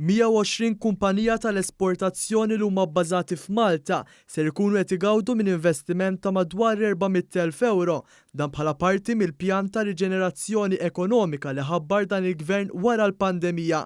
120 kumpanija tal-esportazzjoni li huma bbażati f'Malta ser ikunu qed igawdu minn investiment ta' madwar 400,000 ewro, dan bħala parti mill-pjan ta' riġenerazzjoni ekonomika li ħabbar dan il-Gvern wara l-pandemija.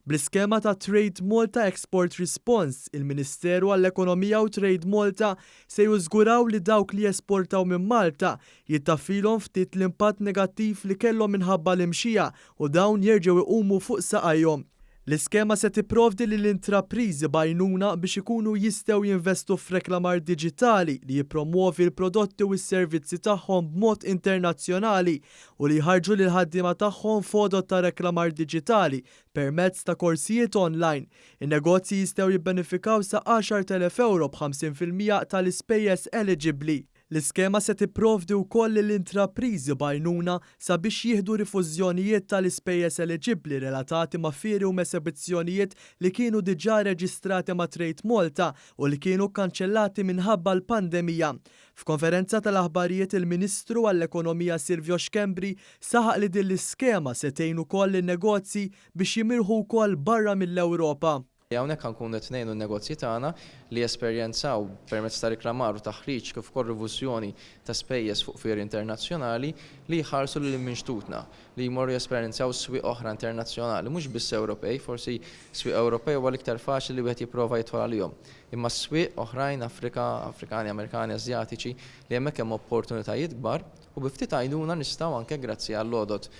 Bl-iskema ta' Trade Malta Export Response, il-Ministeru għall-Ekonomija u Trade Malta se jużguraw li dawk li jesportaw minn Malta jittaffilhom ftit l-impatt negattiv li kellhom minħabba l-imxija u dawn jerġgħu jqumu fuq saqajhom. L-iskema se tipprovdi lill-intrapriżi b'għajnuna biex ikunu jistgħu jinvestu f'reklamar diġitali li jippromwovi l-prodotti u s-servizzi tagħhom b'mod internazzjonali u li jħarrġu lill-ħaddiema tagħhom f'għodod ta' reklamar diġitali permezz ta' korsijiet online. In-negozji jistgħu jibbenefikaw sa 10,000 ewro b'50% tal-ispejjeż eliġibbli. L-iskema se tipprovdi wkoll lill-intrapriżi b'għajnuna sabiex jieħdu rifużjonijiet tal-ispejjeż eliġibbli relatati ma' fieri u m'esebizzjonijiet li kienu diġà reġistrati ma' Trade Malta u li kienu kkanċellati minħabba l-pandemija. F'konferenza tal-aħbarijiet il-Ministru għall-Ekonomija Silvio Schembri saħaq li din l-iskema se tgħin ukoll lin-negozji biex jimirħu wkoll barra mill-Ewropa. Hawnhekk ħa nkunu qed ngħinu n-negozji tagħna li jesperjenzaw permezz ta' riklamar u taħriġ kif ukoll rivużjoni ta' spejjeż fuq fieri internazzjonali li jħarsu lil hinn minn xtutna, li jmorru jesperjenzaw swieq oħra internazzjonali, mhux biss Ewropej, forsi swieq Ewropej huwa l-iktar faċli li wieħed jipprova jidħol għalihom, imma swieq oħrajn, Afrika, Afrikani, Amerikani, Asjatiċi, li hemmhekk hemm opportunitajiet kbar u bi ftit għajnuna nistgħu anke grazzi għall-għodod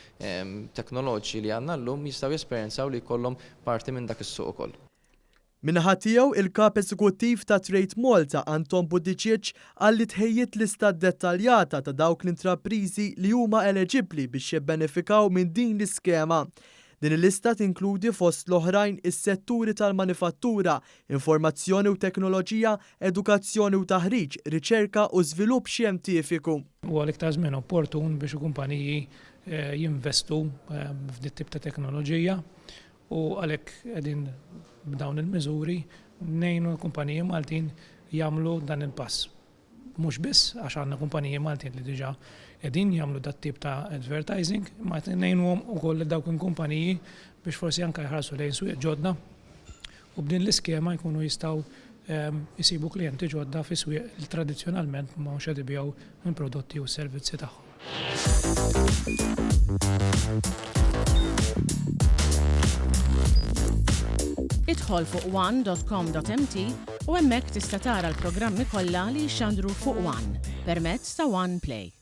teknoloġiċi li għandna llum jistgħu jesperjenzaw li jkollhom parti minn dak is-suq ukoll. Min-naħa tiegħu, il-Kap Eżekuttiv ta' Trade Malta, Anton Buttigieg, qal li tħejjiet lista ddettaljata ta' dawk l-intrapriżi li huma eleġibbli biex jibbenefikaw minn din l-iskema. Din il-lista tinkludi fost l-oħrajn is-setturi tal-manifattura, informazzjoni u teknoloġija, edukazzjoni u taħriġ, riċerka u żvilupp xjentifiku. Huwa l-iktar żmien opportun biex il-kumpaniji jinvestu f'dit-tip ta' teknoloġija u għalhekk qegħdin b'dawn il-miżuri ngħinu l-kumpaniji Maltin jagħmlu dan il-pass. Mhux biss għax għandna kumpaniji Maltin li diġà qegħdin jagħmlu dat-tip ta' advertising, imma qed ngħinuhom ukoll lil dawk il-kumpaniji biex forsi anke jħarsu lejn swieq ġodda u b'din l-iskema jkunu jistgħu jsibu klijenti ġodda fi swieq li tradizzjonalment ma humx qed ibigħu l-prodotti u s-servizzi tagħhom. Idħol fuq one.com.mt u hemmhekk tista' tara l-programmi kollha li jixxandru fuq One permezz ta' One Play.